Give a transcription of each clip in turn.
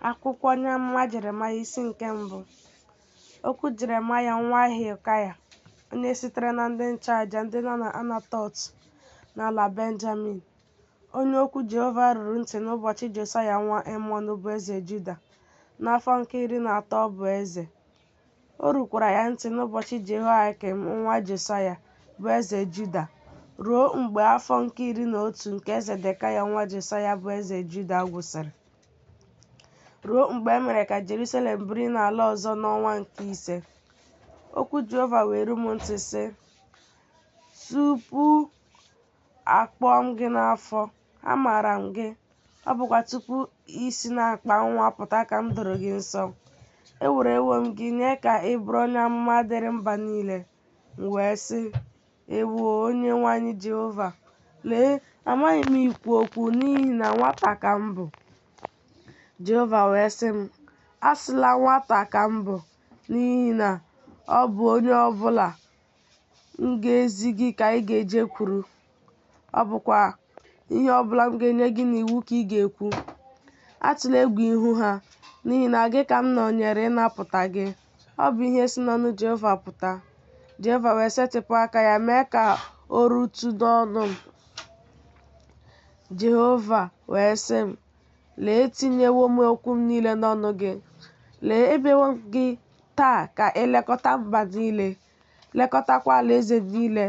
Akwụkwọ onye amụma Jeremaya isi nke mbụ. Okwu Jeremaya nwa Hilkaya, onye sitere na ndị nchụaja ndị nọ na Anatot n'ala Benjamin, onye okwu Jehova ruru ntị n'ụbọchị Josaya nwa Emọn bụ eze Juda, n'afọ nke 13 ọ bụ eze. O rukwara ya ntị n'ụbọchị Jehoiakim nwa Josaya, bụ eze Juda, ruo mgbe afọ nke 11 nke Zedekaya nwa Josaya bụ eze Juda gwụsịrị, ruo mgbe e mere ka Jerusalem biri n'ala ọzọ n'ọnwa nke ise. Okwu Jehova wee ru m ntị, sị, Tupu akpụọ m gị n'afọ, amaara m gị, ọ bụkwa tupu i si n'akpa nwa pụta ka m doro gị nsọ. Ewerewo m gị nye ka ị bụrụ onye amụma dịrị mba niile. M wee sị, Ewoo, Onyenwe anyị Jehova! Lee, amaghị m ikwu okwu, n'ihi na nwata ka m bụ. Jehova wee sị m, Asịla, Nwata ka m bụ, n'ihi na ọ bụ onye ọ bụla m ga-ezi gị ka ị ga-ejekwuru, ọ bụkwa ihe ọ bụla m ga-enye gị n'iwu ka ị ga-ekwu. Atụla egwu ihu ha, n'ihi na gị ka m nọnyeere ịnapụta gị. Ọ bụ ihe si n'ọnụ Jehova pụta. Jehova wee setịpụ aka ya mee ka o rutụ n'ọnụ m. Jehova wee sị m, Lee, etinyewo m okwu m niile n'ọnụ gị. Lee, emewo m gị taa ka ị lekọta mba niile, lekọtakwa alaeze niile,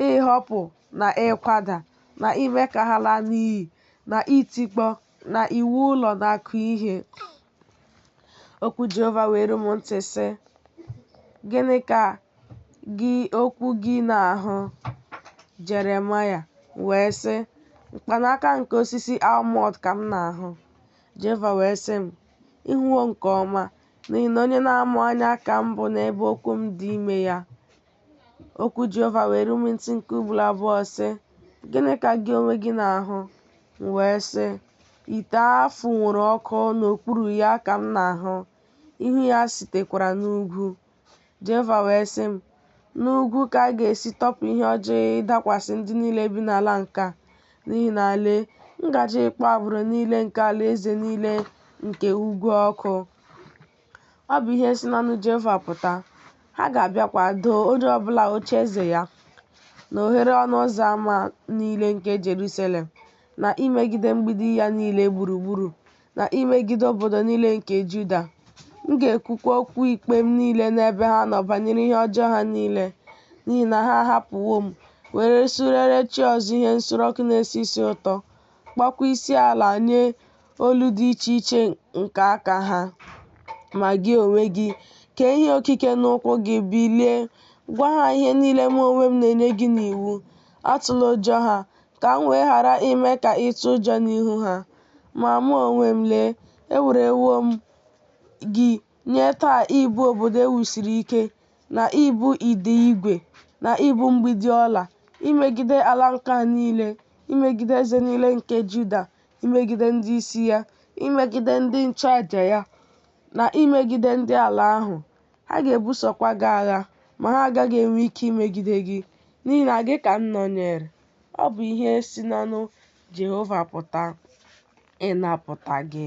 ịghọpụ na ịkwada, na ime ka ha laa n'iyi, na itikpọ, na iwu ụlọ na ịkụ ihe. Okwu Jehova wee ru m ntị, sị, Gịnị ka gị okwu gị na-ahụ, Jeremaya? M wee sị, Mkpanaka nke osisi almọnd ka m na-ahụ. Jehova wee sị m, Ị hụwo nke ọma, n'ihi na onye na-amụ anya ka m bụ n'ebe okwu m dị ime ya. Okwu Jehova wee ru m ntị nke ugboro abụọ, sị, Gịnị ka gị onwe gị na-ahụ? M wee sị, Ite a fụnwuru ọkụ n'okpuru ya ka m na-ahụ, ihu ya sitekwara n'ugwu. Jehova wee sị m, N'ugwu ka a ga-esi tọpụ ihe ọjọọ ịdakwasị ndị niile bi n'ala nke a, n'ihi na lee, m gaje ịkpọ agbụrụ niile nke alaeze niile nke ugwu ọkụ. Ọ bụ ihe si n'ọnụ Jehova pụta. Ha ga-abịakwa doo onye ọ bụla ocheeze ya na oghere ọnụ ụzọ ámá niile nke Jerusalem, na imegide mgbidi ya niile gburugburu, na imegide obodo niile nke Juda. M ga-ekwukwa okwu ikpe m niile n'ebe ha nọ banyere ihe ọjọọ ha niile, n'ihi na ha ahapụwo m, were surere chi ọzọ ihe nsure ọkụ na-esi isi ụtọ, kpọọkwa isi ala nye ọlụ dị iche iche nke aka ha. Ma gị onwe gị, kee ihe okike n'ụkwụ gị, bilie, gwa ha ihe niile mụ onwe m na-enye gị n'iwu. Atụla ụjọ ha, ka m wee ghara ime ka ị tụọ ụjọ n'ihu ha. Ma mụ onwe m, lee, ewerewo m gị nye taa ịbụ obodo e wusiri ike, na ịbụ ide igwe, na ịbụ mgbidi ọla, imegide ala nke a niile, imegide eze niile nke Juda, imegide ndị isi ya, imegide ndị nchụaja ya, na imegide ndị ala ahụ. Ha ga-ebusokwa gị agha, ma ha agaghị enwe ike imegide gị, n'ihi na gị ka m nọnyeere. Ọ bụ ihe si n'ọnụ Jehova pụta, ịnapụta gị.